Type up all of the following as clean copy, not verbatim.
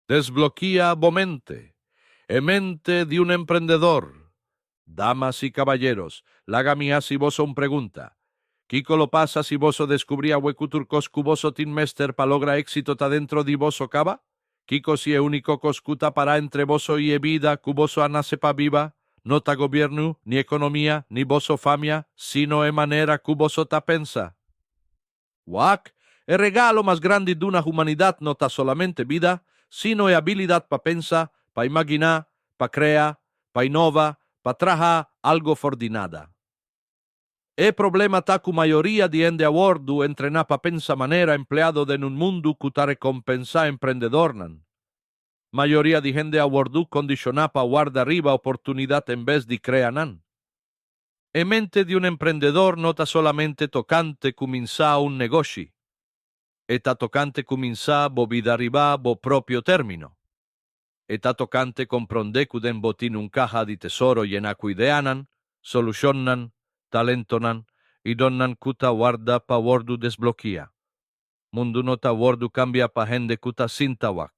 Desblokia bo mente. E mente di un emprendedor. Damas y caballeros, laga mi hasi boso un pregunta. Kiko lo pasa si boso deskubrí awe ku tur kos ku boso tin mester pa logra éksito ta dentro di boso kaba? Kiko si e úniko kos ku ta pará entre boso i e bida ku boso a nase pa biba, no ta gobièrnu, ni ekonomia, ni boso famia, sino e manera ku boso ta pensa? Wak, e regalo mas grandi duna humanidat no ta solamente bida, sino e abilidat pa pensa, pa imaginá, pa krea, pa inova, pa traha algo for di nada. E problema ta ku mayoria di hende a wòrdu entrená pa pensa manera empleado den un mundu ku ta rekompensá emprendedornan. Mayoria di hende a wòrdu kondishoná pa warda riba oportunidat en bes di krea nan. E mente di un emprendedor no ta solamente tokante kuminsá un negoshi. E ta tokante kuminsá bo bida riba bo propio término. E ta tokante komprondé ku den bo tin un kaha di tesoro yená ku ideanan, solushonnan, talentonan i donnan ku ta warda pa wòrdu desblokia. Mundu no ta wòrdu kambia pa hende ku ta sinta wak.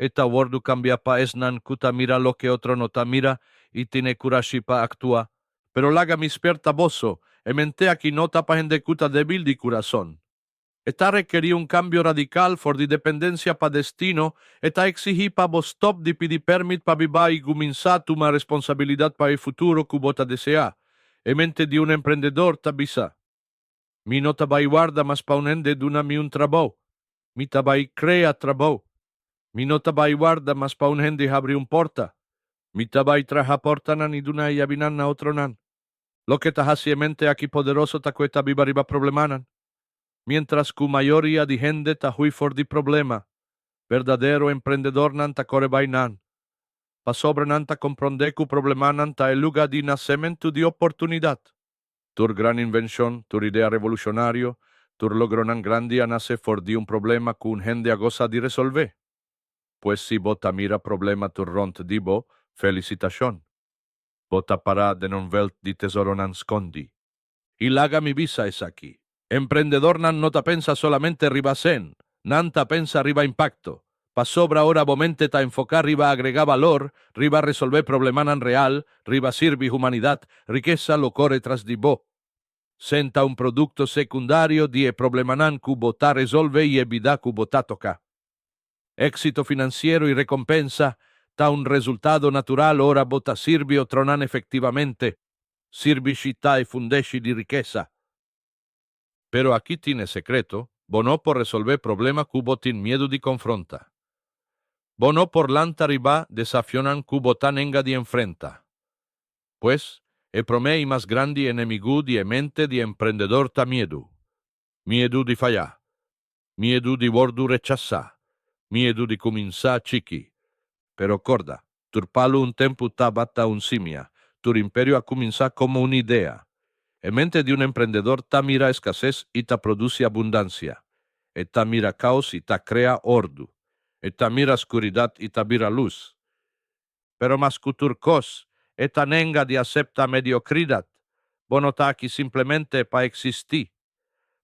E ta wòrdu kambia pa esnan ku ta mira loke otro no ta mira i tin e kurashi pa aktua. Pero laga mi sperta boso, e mente aki no ta pa hende ku ta debil di kurason. E ta rekerí un kambio radikal for di dependensia pa destino, e ta eksigí pa bo stòp di pidi pèrmit pa biba i kuminsá tuma responsabilidat pa e futuro ku bo ta deseá. E mente di un emprendedor ta bisa, Mi no ta bai warda mas pa un hende duna mi un trabou. Mi ta bai krea trabou. Mi no ta bai warda mas pa un hende habri un porta. Mi ta bai traha portanan i duna e yabinan na otronan. Loke ta hasi e mente aki poderoso ta ku e ta biba riba problemanan. Miéntras ku mayoria di hende ta hui for di problema, berdadero emprendedornan ta kore bai nan. Pasobra nan ta komprondé ku problemanan ta e lugá di nasementu di oportunidat. Tur gran invenshon, tur idea revolushonario, tur logronan grandi a nase for di un problema ku un hende a gosa di resolvé. Pues si bo ta mira problema tur rònt di bo, felisitashon! Bo ta pará den un vèlt di tesoronan skondí. I laga mi bisa esaki, emprendedornan no ta pensa solamente riba sen, nan ta pensa riba impakto. Pasobra ora bo mente ta enfoká riba agregá balor, riba resolvé problemanan real, riba sirbi humanidat, rikesa lo kore tras di bo. Sen ta un produkto sekundario di e problemanan ku bo ta resolve i e bida ku bo ta toka. Éksito finansiero i rekompensa ta un resultado natural ora bo ta sirbi otronan efektivamente. Sirbishi ta e fundeshi di rikesa. Pero aki tin e sekreto, bo no por resolvé problema ku bo tin miedu di konfronta. Bo no por lanta riba desafionan ku bo ta nenga di enfrenta. Pues, e promé i mas grandi enemigu di e mente di emprendedor ta miedu. Miedu di fayá. Miedu di wòrdu rechasá. Miedu di kuminsá chiki. Pero kòrda, tur palu un tempu tabata un simia, tur imperio a kuminsá komo un idea. E mente di un emprendedor ta mira eskases i ta produsi abundansia. E ta mira kaos i ta krea òrdu. E ta mira skuridat i ta bira lus. Pero mas ku tur kos, e ta nenga di aseptá mediokridat. Bo no ta aki simplemente pa eksistí.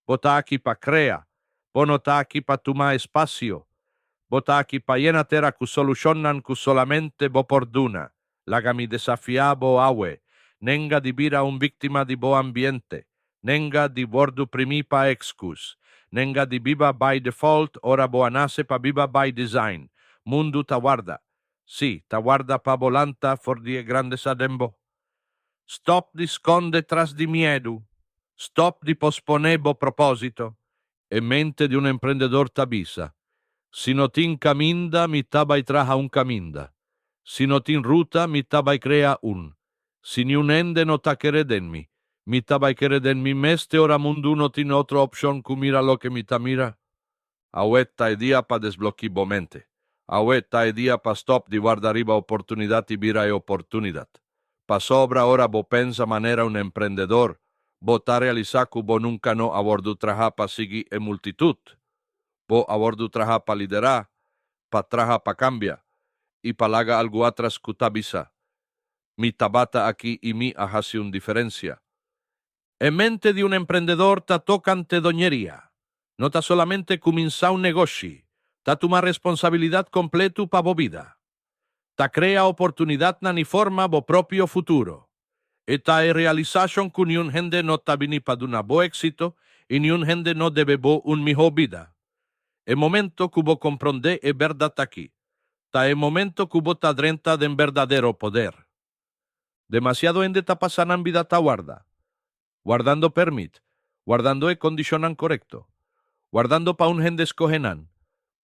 Bo ta aki pa krea. Bo no ta aki pa tuma espasio. Bo ta aki pa yena tera ku solushonnan ku solamente bo por duna. Laga mi desafiá bo awe. Nenga di bira un víktima di bo ambiente. Nenga di wòrdu primí pa ekskus. Nenga di biba by default ora bo a nase pa biba by design. Mundu ta warda. Sí, ta warda pa bo lanta for di e grandesa den bo. Stòp di skonde tras di miedu. Stòp di posponé bo propósito. E mente di un emprendedor ta bisa, Si no tin kaminda, mi ta bai traha un kaminda. Si no tin ruta, mi ta bai krea un. Si niun hende no ta kere den mi, mi ta bai kere den mi mes te ora mundu no tin otro opshon ku mira loke mi ta mira. Awe ta e dia pa desbloki bo mente. Awe ta e dia pa stop di warda riba oportunidat i bira e oportunidat. Pasobra ora bo pensa manera un emprendedor, bo ta realisá ku bo nunka no a wòrdu traha pa sigui e multitut. Bo a wòrdu traha pa liderá, pa traha pa kambia, i pa laga algu atras ku ta bisa, Mi tabata aki i mi a hasi un diferensia. E mente di un emprendedor ta tocante doñeria. No ta solamente cuminsa un negoshi. Ta tuma responsabilidat kompleto pa bo bida. Ta krea oportunidatnan i forma bo propio futuro. E ta e realisashon ku niun hende no ta bini pa duna bo éksito i niun hende no debe bo un mihó bida. E momento ku bo komprondé e bèrdat aki, ta e momento ku bo ta drenta den berdadero poder. Demasiado hende ta pasa nan bida ta warda. Wardando pèrmit, wardando e kondishonnan korekto, wardando pa un hende skohe nan.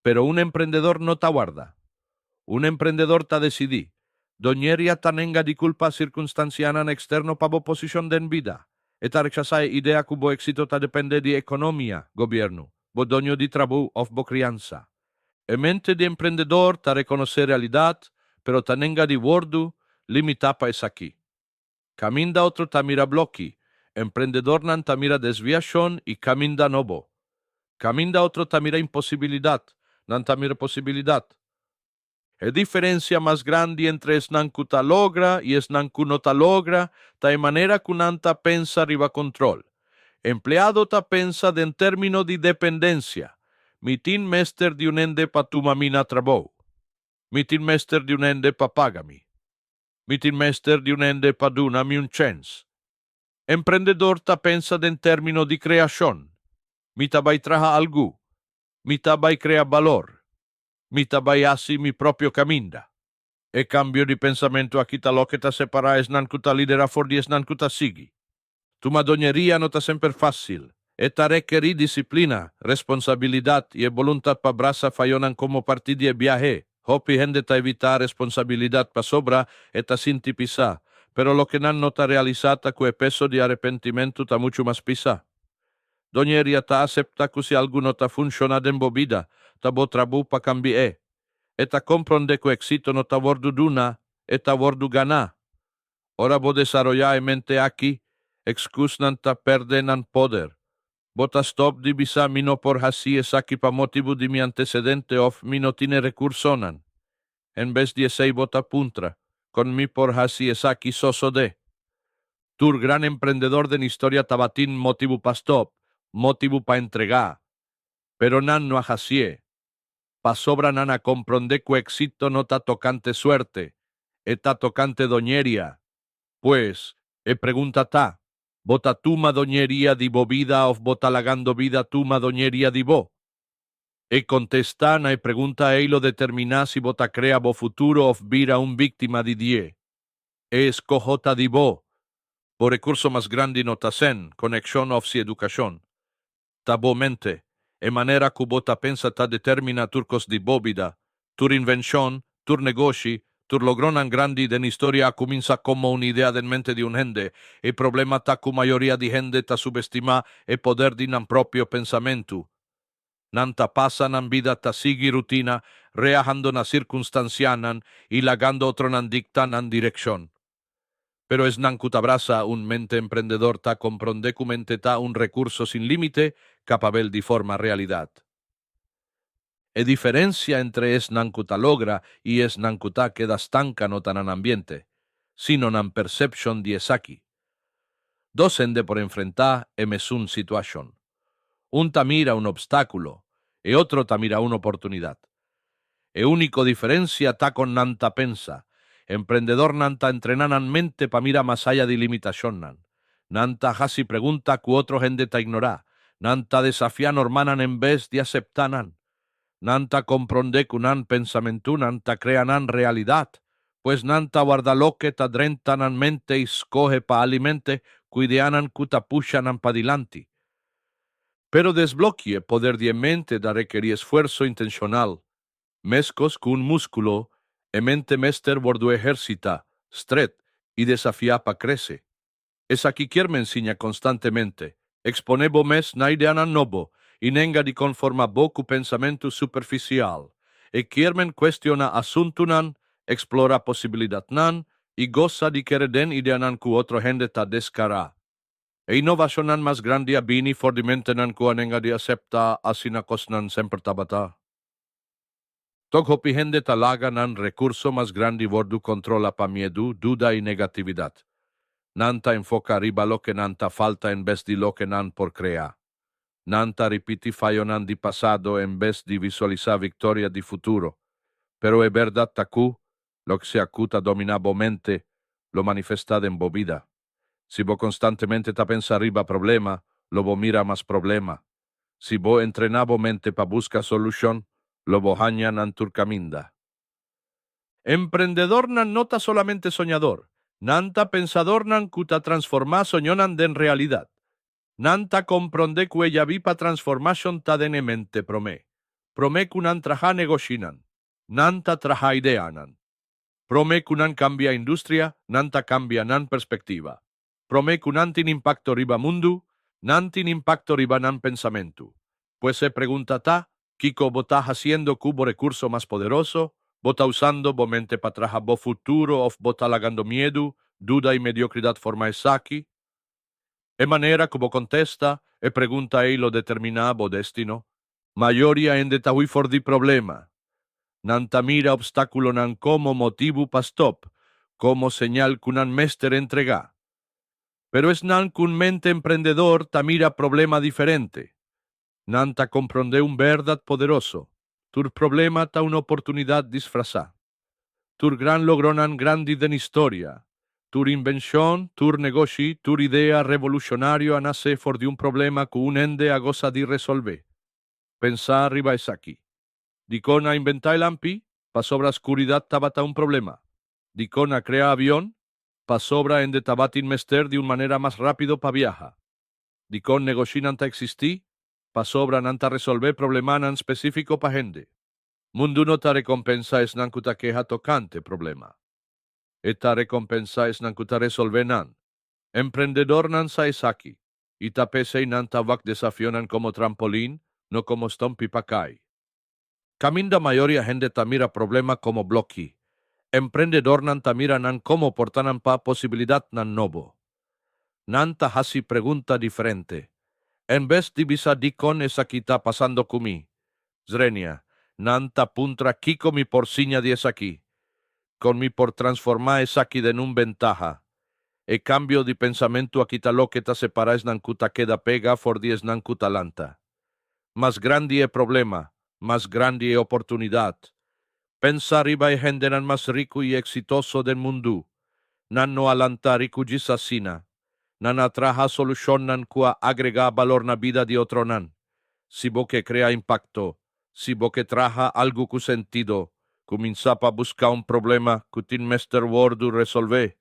Pero un emprendedor no ta warda. Un emprendedor ta desidí. Doñeria ta nenga di kulpa sirkunstansianan eksterno pa bo posishon den bida. E ta rechasá e idea ku bo éksito ta dependé di ekonomia, gobièrnu, bo doño di trabou òf bo kriansa. E mente di emprendedor ta rekonosé realidat, pero ta nenga di wòrdu limitá pa esaki. Kaminda otro ta mira bloki, emprendedornan ta mira desviashon i kaminda nobo. Kaminda otro ta mira imposibilidat, nan ta mira posibilidat. E diferensia mas grandi entre esnan ku ta logra i esnan ku no ta logra ta e manera ku nan ta pensa riba kontrol. Empleado ta pensa den término di dependensia, Mi tin mester di un hende pa tuma mi na trabou. Mi tin mester di un hende pa paga mi. Mi tin mester di un hende pa duna mi un chèns. Emprendedor ta pensa den término di kreashon. Mi ta bai traha algu. Mi ta bai krea balor. Mi ta bai hasi mi propio kaminda. E kambio di pensamentu aki ta loke ta separá esnan ku ta liderá for di esnan ku ta sigui. Tuma doñeria no ta semper fásil. E ta rekerí disiplina, responsabilidat i e boluntat pa brasa fayonan komo parti di e biahe. Hopi hende ta evitá responsabilidat pasobra e ta sinti pisá, pero loke nan no ta realisá ta ku e peso di arepentimentu ta muchu mas pisá. Doñeria ta aseptá ku si algu no ta funshoná den bo bida, ta bo trabou pa kambi'é. E ta komprondé ku éksito no ta wòrdu duna, e ta wòrdu ganá. Ora bo desaroyá e mente aki, ekskusnan ta pèrdè nan poder. Bo ta stòp di bisa mi no por hasi esaki pa motibu di mi antesedente òf mi no tin e rekursonan. En bes di esei bo ta puntra, Kon mi por hasi esaki sosodé? Tur gran emprendedor den historia tabatin motibu pa stòp, motibu pa entregá. Pero nan no a hasié. Pasobra nan a komprondé ku éksito no ta tokante suerte, e ta tokante doñeria. Pues, e pregunta ta, Bo ta tuma doñeria di bo bida òf bo ta lagando bida tuma doñeria di bo? E kontestá na e pregunta ei lo determiná si bo ta krea bo futuro òf bira un víktima di dje. E eskoho ta di bo. Bo rekurso mas grandi no ta sèn, konekshon òf si edukashon. Ta bo mente. E manera ku bo ta pensa ta determina tur kos di bo bida. Tur invenshon, tur negoshi, tur logronan grandi den historia a kuminsá komo un idea den mente di un hende. E problema ta ku mayoria di hende ta subestimá e poder di nan propio pensamentu. Nan ta pasa nan bida ta sigui rutina, reahando na sirkunstansianan i lagando otronan dikta nan direkshon. Pero esnan ku ta brasa un mente emprendedor ta komprondé ku mente ta un rekurso sin límite kapabel di forma realidat. E diferensia entre esnan ku ta logra i esnan ku ta keda stanka no ta nan ambiente, sino nan persepshon di esaki. Dos hende por enfrentá e mesun situashon. Un ta mira un obstákulo, e otro ta mira un oportunidat. E úniko diferensia ta kon nan ta pensa. Emprendedornan ta entrená nan mente pa mira mas aya di limitashonnan. Nan ta hasi pregunta ku otro hende ta ignorá. Nan ta desafiá normanan en bes di aseptá nan. Nan ta komprondé ku nan pensamentunan ta krea nan realidat. Pues nan ta warda loke ta drenta nan mente i skohe pa aliment'e ku ideanan ku ta pusha nan padilanti. Pero desblokie poder di e mente ta rekerí esfuerso intenshonal. Meskos ku un múskulo, e mente mester wòrdu ehersitá, stret i desafiá pa krese. Esaki kier mensiña konstantemente, eksponé bo mes na ideanan nobo i nenga di konformá bo ku pensamentu superfisial. E kier men kuestioná asuntunan, eksplorá posibilidatnan i gosa di kere den ideanan ku otro hende ta deskará. E inovashonnan mas grandi a bini for di mentenan ku a nenga di aseptá asina kosnan semper tabata. Tòg hopi hende ta laga nan rekurso mas grandi wòrdu kontrolá pa miedu, duda i negatividat. Nan ta enfoká riba loke nan ta falta en bes di loke nan por krea. Nan ta ripití fayonan di pasado en bes di visualisá viktoria di futuro. Pero e bèrdat ta ku, loke sea ku ta dominá bo mente, lo manifestá den bo bida. Si bo konstantemente ta pensa riba problema, lo bo mira mas problema. Si bo entrená bo mente pa buska solushon, lo bo haña nan tur kaminda. Emprendedornan no ta solamente soñador, nan ta pensadornan ku ta transformá soñonan den realidat. Nan ta komprondé ku e yabí pa transformashon ta den e mente promé. Promé ku nan traha negoshinan, nan ta traha ideanan. Promé ku nan kambia industria, nan ta kambia nan perspektiva. Promé ku nan tin impakto riba mundu, nan tin impakto riba nan pensamentu. Pues e pregunta ta, kiko bo ta hasiendo ku bo rekurso mas poderoso? Bo ta usando bo mente pa traha bo futuro òf bo ta lagando miedu, duda i mediokridat forma esaki? E manera ku bo kontesta e pregunta ei lo determiná bo destino. Mayoria hende ta hui for di problema. Nan ta mira opstákulonan komo motibu pa stòp, komo señal ku nan mester entregá. Pero esnan ku un mente emprendedor ta mira problema diferente. Nan ta komprondé un bèrdat poderoso, tur problema ta un oportunidat disfrasá. Tur gran logronan grandi den historia, tur invenshon, tur negoshi, tur idea revolushonario a nase for di un problema ku un hende a gosa di resolvé. Pensa riba esaki. Dikon a inventá e lampi? Pasobra skuridat tabata un problema. Dikon a krea avion? Pasobra hende tabatin mester di un manera mas rápido pa biaha. Dikon negoshinan ta eksistí? Pasobra nan ta resolvé problemanan spesífiko pa hende. Mundu no ta rekompensá esnan ku ta keha tokante problema. E ta rekompensá esnan ku ta resolvé nan. Emprendedornan sa esaki, i ta p'esei nan ta wak desafionan komo trampolin, no komo stompi pa kai. Kaminda mayoria hende ta mira problema komo bloki, emprendedornan ta mira nan komo portanan pa posibilidatnan nobo. Nan ta hasi pregunta diferente. En bes di bisa dikon esaki ta pasando ku mi, Zrenia, nan ta puntra kiko mi por siña di esaki? Kon mi por transformá esaki den un bentaha? E kambio di pensamentu aki ta loke ta separá esnan ku ta keda pega for di esnan ku ta lanta. Mas grandi e problema, mas grandi e oportunidat. Pensa riba e hendenan mas riku i eksitoso den mundu. Nan no a lanta riku djis asina. Nan a traha solushonnan ku a agregá balor na bida di otronan. Si bo ke krea impakto, si bo ke traha algu ku sentido, kuminsá pa buska un problema ku tin mester wòrdu resolvé.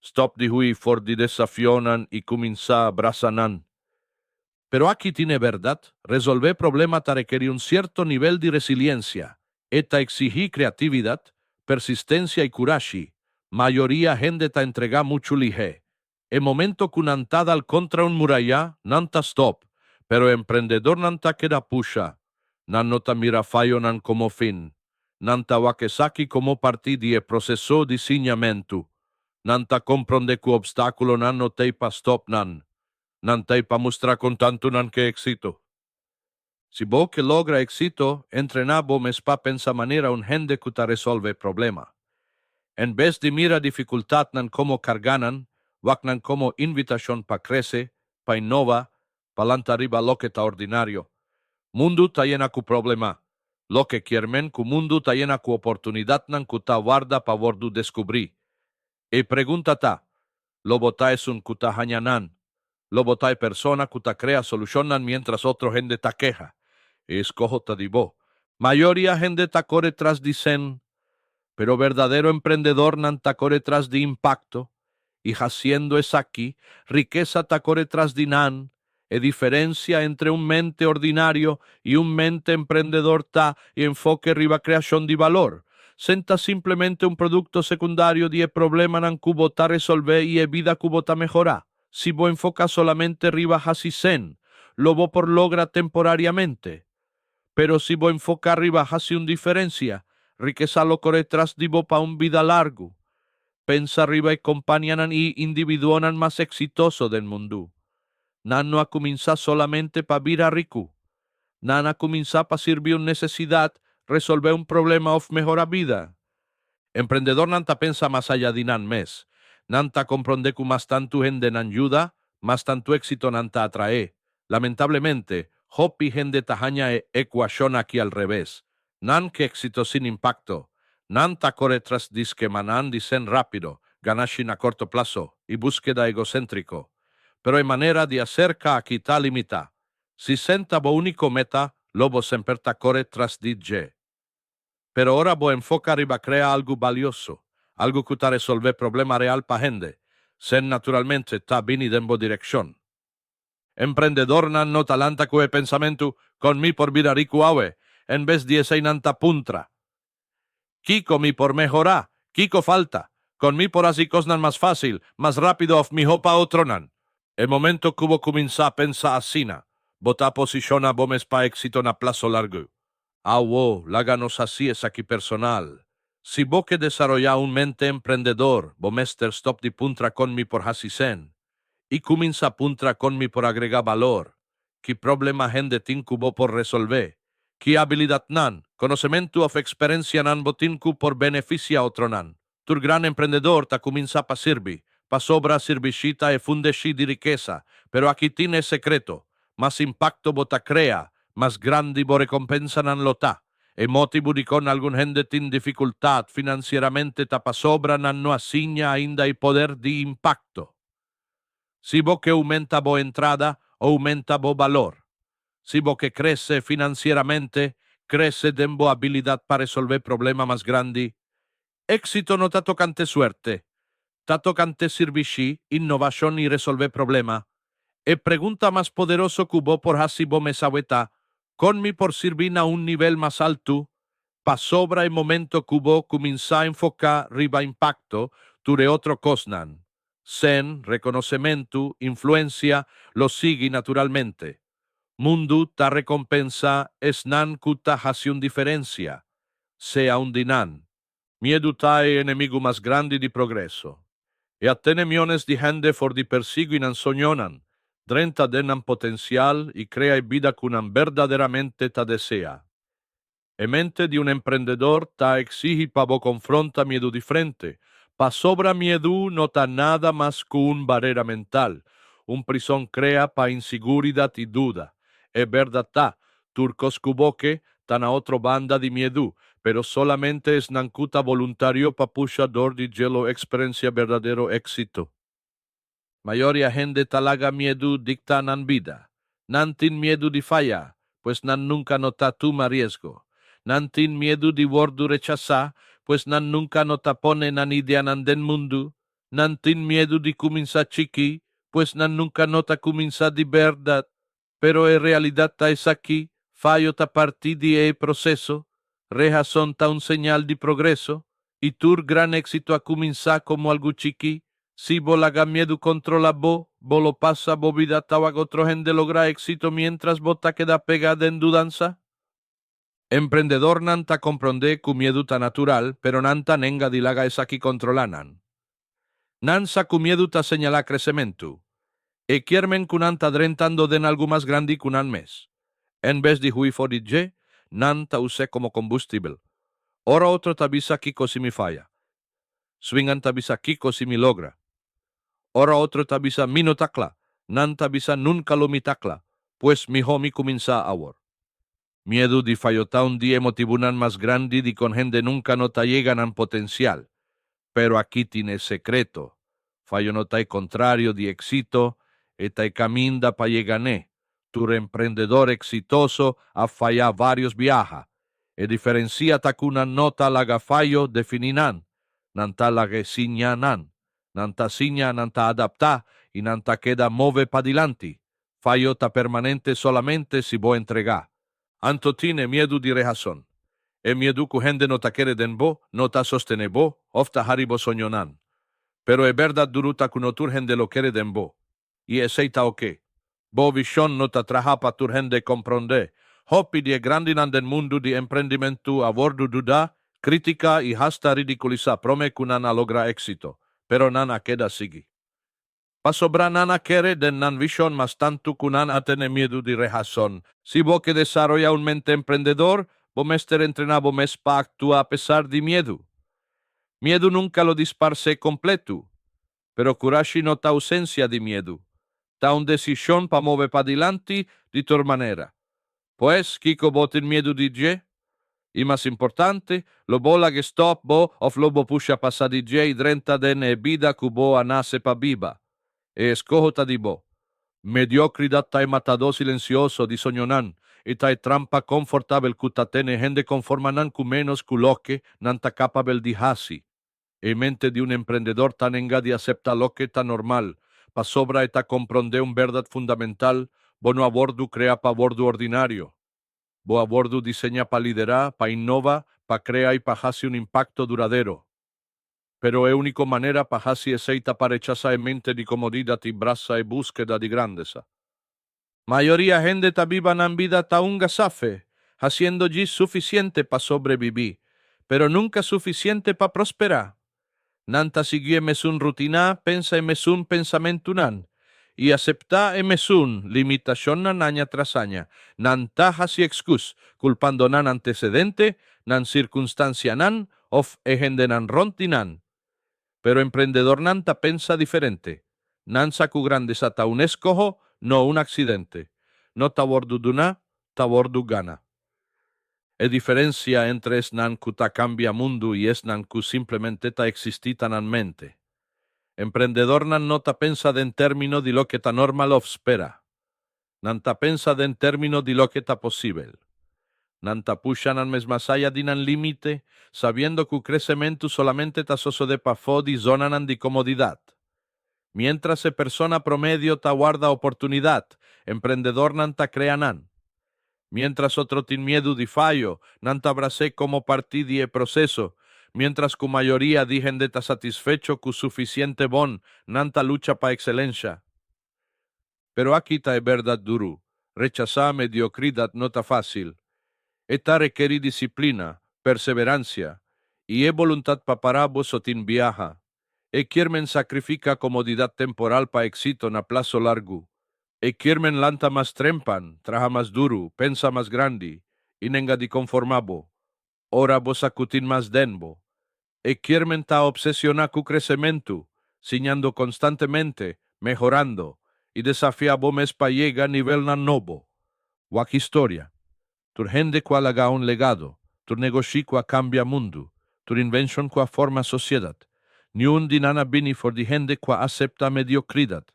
Stòp di hui for di desafionan i kuminsá brasa nan. Pero aki tin e bèrdat, resolvé problema ta rekerí un sierto nivel di resiliensia. E ta eksigí kreatividat, persistensia i kurashi. Mayoria hende ta entregá muchu lihé. E momento ku nan ta dal kontra un muraya, nan ta stòp, pero e emprendedornan ta keda pusha. Nan no ta mira fayonan komo fin. Nan ta wak esaki komo parti di e proseso di siñamentu. Nan ta komprondé ku opstákulonan no t'ei pa stòp nan. Nan t'ei pa mustra kon tantu nan ke éksito. Si bo ke logra éksito, entrená bo mes pa pensa manera un hende ku ta resolvé problema. En bes di mira difikultatnan komo karganan, wak nan komo invitashon pa krese, pa innova, pa lanta riba loke ta ordinario. Mundu ta yena ku problema, loke kier men ku mundu ta yena ku oportunidatnan ku ta warda pa wòrdu deskubrí. E pregunta ta, Lo bo ta esun ku ta haña nan? Lo bo ta e persona ku ta krea solushonnan miéntras otro hende ta keha? E eskoho ta di bo. Mayoria hende ta kore tras di sen, pero berdadero emprendedornan ta kore tras di impakto, i hasiendo esaki, rikesa ta kore tras di nan. E diferensia entre un mente ordinario i un mente emprendedor ta e enfoke riba kreashon di balor. Sen ta simplemente un produkto sekundario di e problemanan ku bo ta resolvé i e bida ku bo ta mehorá. Si bo enfoká solamente riba hasi sen, lo bo por logra temporariamente. Pero si bo enfoká riba hasi un diferensia, rikesa lo kore tras di bo pa un bida largu. Pensa riba e kompanianan i individuonan mas eksitoso den mundu. Nan no a kuminsá solamente pa bira riku. Nan a kuminsá pa sirbi un nesesidat, resolvé un problema òf mehorá bida. Emprendedornan ta pensa mas aya di nan mes. Nan ta komprondé ku mas tantu hende nan yuda, mas tantu éksito nan ta atraé. Lamentablemente, hopi hende ta haña e ekuashon aki al revés. Nan ke éksito sin impakto. Nan ta kore tras di skemanan di sèn rápido, ganashi na korto plaso i búskeda egoséntriko. Pero e manera di aserka aki ta limitá. Si sèn ta bo úniko meta, lo bo semper ta kore tras di dje. Pero ora bo enfoká riba krea algu balioso, algu ku ta resolvé problema real pa hende, sèn naturalmente ta bini den bo direkshon. Emprendedornan no ta lanta ku e pensamentu, Kon mi por bira riku awe? En bes di esei nan ta puntra, Kiko mi por mehorá? Kiko falta? Kon mi por hasi kosnan mas fásil, mas rápido òf mihó pa otronan? E momento ku bo kuminsá pensa asina, bo ta posishoná bo mes pa éksito na plaso largu. Awo, laga nos hasi esaki personal. Si bo ke desaroyá un mente emprendedor, bo mester stòp di puntra kon mi por hasi sèn i kuminsá puntra kon mi por agregá balor, ki problema hende tin ku bo por resolvé, ki abilidatnan, konosementu òf eksperensianan bo tin ku por benefisiá otronan. Tur gran emprendedor ta kuminsá pa sirbi, pasobra sirbishi ta e fundeshi di rikesa. Pero aki tin e sekreto, mas impakto bo ta krea, mas grandi bo rekompensanan lo ta. E motibu dikon algun hende tin difikultat finansieramente ta pasobra nan no a siña ainda e poder di impakto. Si bo ke oumenta bo entrada, oumenta bo balor. Si bo ke krese finansieramente, krese den bo abilidat pa resolvé problema mas grandi. Éksito no ta tokante suerte. Ta tokante sirbishi, innovashon i resolvé problema. E pregunta mas poderoso ku bo por hasi bo mes awe ta, Kon mi por sirbi na un nivel mas altu? Pasobra e momento ku bo kuminsá enfoká riba impakto, tur e otro kosnan, sèn, rekonosementu, influensia, lo sigui naturalmente. Mundu ta rekompensá esnan ku ta hasi un diferensia. Sea un di nan. Miedu ta e enemigu mas grandi di progreso. E a tene miones di hende for di persigui nan soñonan, drenta den nan potensial i krea e bida ku nan berdaderamente ta desea. E mente di un emprendedor ta exigi pa bo confronta miedu di frente, pasobra miedu no ta nada mas cu un barera mental, un prison crea pa insiguridad y duda. E berdad ta, tur cos cu bo ke, ta na otro banda di miedu, pero solamente esnan cu ta boluntario pa pusha dor di dje lo experencia berdadero exito. Mayoria hende ta laga miedu dicta nan bida. Nan tin miedu di faya, pues nan nunca no ta tuma riesgo. Nan tin miedu di wordu rechasa, pues nan nunca no ta pone nan ideanan den mundu. Nan tin miedu di cuminsa chiki, pues nan nunca no ta cuminsa di berdad. Pero e realidat ta esaki, fayo ta parti di e proseso, rehason ta un señal di progreso, i tur gran éksito a kuminsá komo algu chikí. Si bo laga miedu kontrolá bo, bo lo pasa bo bida ta wak otro hende logra éksito miéntras bo ta keda pegá den dudansa. Emprendedornan ta komprondé ku miedu ta natural, pero nan ta nenga di laga esaki kontrolá nan. Nan sa ku miedu ta señalá kresementu. E kier men ku nan ta drentando den algu mas grandi ku nan mes. En bes di hui for di dje, nan ta us'é komo kombustibel. Ora otro ta bisa kiko si mi faya. Swingan ta bisa kiko si mi logra. Ora otro ta bisa mi no ta kla, nan ta bisa nunka lo mi ta kla, pues mihó mi kuminsá awor. Miedu di fayo ta un di e motibunan mas grandi dikon hende nunka no ta yega nan potensial. Pero aki tin e sekreto, fayo no ta e kontrario di éksito, e ta e kaminda pa yega n'e. Tur emprendedor eksitoso a fayá vários biaha. E diferensia ta ku nan no ta laga fayo definí nan, nan ta lag'é siña nan. Nan ta siña, nan ta adaptá i nan ta keda move padilanti. Fayo ta permanente solamente si bo entregá. Anto tin e miedu di rehason. E miedu ku hende no ta kere den bo, no ta sostené bo, òf ta hari bo soñonan. Pero e bèrdat duru ta ku no tur hende lo kere den bo. I esei ta oke. Bo vishon no ta traha pa tur hende komprondé. Hopi di e grandinan den mundu di emprendimentu a wòrdu dudá, kritiká i hasta ridikulisá promé ku nan a logra éksito. Pero nan a keda sigui. Pasobra nan a kere den nan vishon mas tantu ku nan a tene miedu di rehason. Si bo ke desaroyá un mente emprendedor, bo mester entrená bo mes pa aktua apesar di miedu. Miedu nunka lo disparsé kompletu, pero kurashi no ta ousensia di miedu. Ta un desishon pa move padilanti di tur manera. Pues, kiko bo tin miedu di dje? I mas importante, lo bo lag'e stòp bo òf lo bo pusha pasa di dje i drenta den e bida ku bo a nase pa biba? E eskoho ta di bo. Mediokridat ta e matadó silensioso di soñonan i ta e trampa konfortabel ku ta tene hende konforma nan ku ménos ku loke nan ta kapabel di hasi. E mente di un emprendedor ta nenga di aseptá loke ta normal, pasobra e ta komprondé un bèrdat fundamental, bo no a wòrdu kreá pa wòrdu ordinario. Bo a wòrdu diseñá pa liderá, pa innova, pa krea i pa hasi un impakto duradero. Pero e úniko manera pa hasi esei ta pa rechasá e mente di komodidat i brasa e búskeda di grandesa. Mayoria hende ta biba nan bida ta un gasafe, hasiendo djis sufisiente pa sobrebibí, pero nunka sufisiente pa prosperá. Nan ta sigui e mesun rutina, pensa e mesun pensamentunan, i aseptá e mesun limitashonnan aña tras aña. Nan ta hasi ekskus, kulpando nan antesedente, nan sirkunstansianan òf e hendenan rònt di nan. Pero emprendedornan ta pensa diferente. Nan sa ku grandesa ta un eskoho, no un aksidente. No ta wòrdu duná, ta wòrdu gana. E diferensia entre esnan ku ta kambia mundu i esnan ku simplemente ta eksistí ta nan mente. Emprendedornan no ta pensa den término di loke ta normal òf spera. Nan ta pensa den término di loke ta posibel. Nan ta pusha nan mes mas aya di nan límite, sabiendo ku kresementu solamente ta sosodé pafó di zonanan di komodidat. Miéntras e persona promedio ta warda oportunidat, emprendedornan ta krea nan. Miéntras otro tin miedu di fayo, nan ta bras'é komo parti di e proseso. Miéntras ku mayoria di hende ta satisfecho ku sufisiente bon, nan ta lucha pa ekselensha. Pero aki ta e bèrdat duru, rechasá mediokridat no ta fásil. E ta rekerí disiplina, perseveransia, i e boluntat pa pará bo so tin biaha. E kier men sakrifika komodidat temporal pa éksito na plaso largu. E kier men lanta mas trempan, traha mas duru, pensa mas grandi, i nenga di konformá bo. Ora bo sa ku tin mas den bo. E kier men ta obsesioná ku kresementu, siñando konstantemente, mehorando, i desafiá bo mes pa yega nivelnan nobo. Wak historia. Tur hende ku a laga un legado, tur negoshi ku a kambia mundu, tur invenshon ku a forma sosiedat, niun di nan a bini for di hende ku a aseptá mediokridat.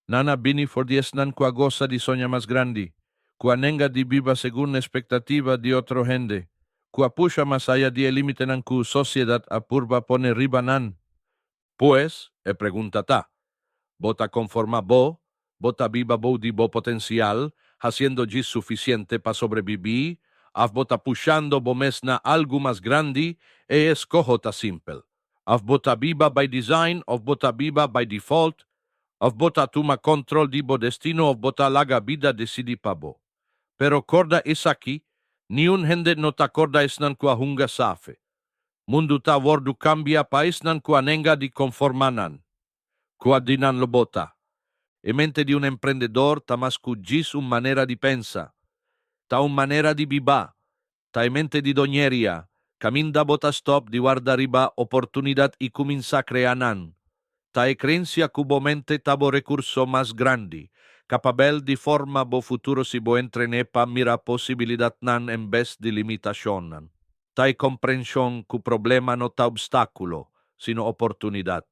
Nan a bini for di esnan ku a gosa di soña mas grandi, ku a nenga di biba segun espektativa di otro hende, ku a pusha mas aya di e límitenan ku sosiedat a purba pone riba nan. Pues, e pregunta ta, Bo ta konformá bo? Bo ta biba bou di bo potensial, hasiendo djis sufisiente pa sobrebibí? Òf bo ta pushando bo mes na algu mas grandi? E eskoho ta simpel. Òf bo ta biba by design òf bo ta biba by default. Òf bo ta tuma kontrol di bo destino òf bo ta laga bida desidí pa bo. Pero korda esaki, niun hende no ta korda esnan ku a hunga safe. Mundu ta wòrdu kambia pa esnan ku a nenga di konformá nan. Kua di nan lo bo ta? E mente di un emprendedor ta mas ku djis un manera di pensa. Ta un manera di biba. Ta e mente di doñeria, kaminda bo ta stòp di warda riba oportunidat i kuminsá krea nan. Ta e kreensia ku bo mente ta bo rekurso mas grandi, kapabel di forma bo futuro si bo entren'é pa mira posibilidatnan en bes di limitashonnan. Ta e komprenshon ku problema no ta opstákulo, sino oportunidat.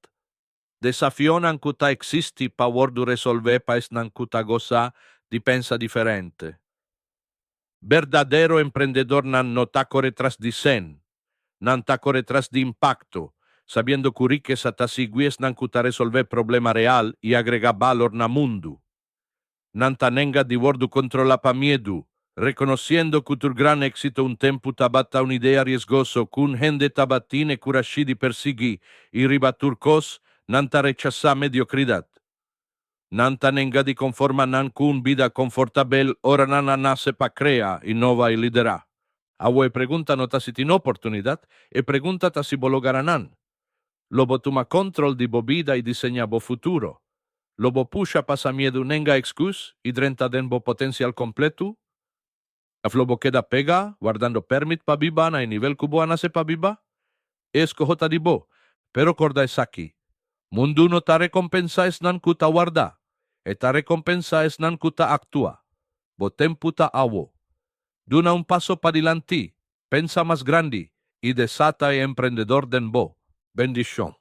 Desafionan ku ta eksistí pa wòrdu resolvé pa esnan ku ta gosa di pensa diferente. Berdadero emprendedornan no ta kore tras di sèn, nan ta kore tras di impakto, sabiendo ku rikesa ta sigui esnan ku ta resolvé problema real i agregá balor na mundu. Nan ta nenga di wòrdu kontrolá pa miedu, rekonosiendo ku tur gran éksito un tempu tabata un idea riesgoso ku un hende tabatin e kurashi di persiguí, i riba tur kos, nan ta rechasá mediokridat. Nan ta nenga di konformá nan ku un bida konfortabel ora nan a nase pa krea, innova i liderá. Awo e pregunta no ta si tin oportunidat, e pregunta ta si bo lo gara nan. Lo bo tuma kontrol di bo bida i diseñá bo futuro? Lo bo pusha pasa miedu nenga ekskus i drenta den bo potensial kompletu? Òf lo bo keda pega, wardando pèrmit pa biba na e nivel ku bo a nase pa biba? E eskoho ta di bo, pero kòrda esaki, Mundu no ta rekompensá esnan ku ta warda. E ta recompensa esnan cu ta actua. Bo tempo ta awo. Duna un paso padilanti, pensa mas grandi y desata e emprendedor den bo. Bendicion.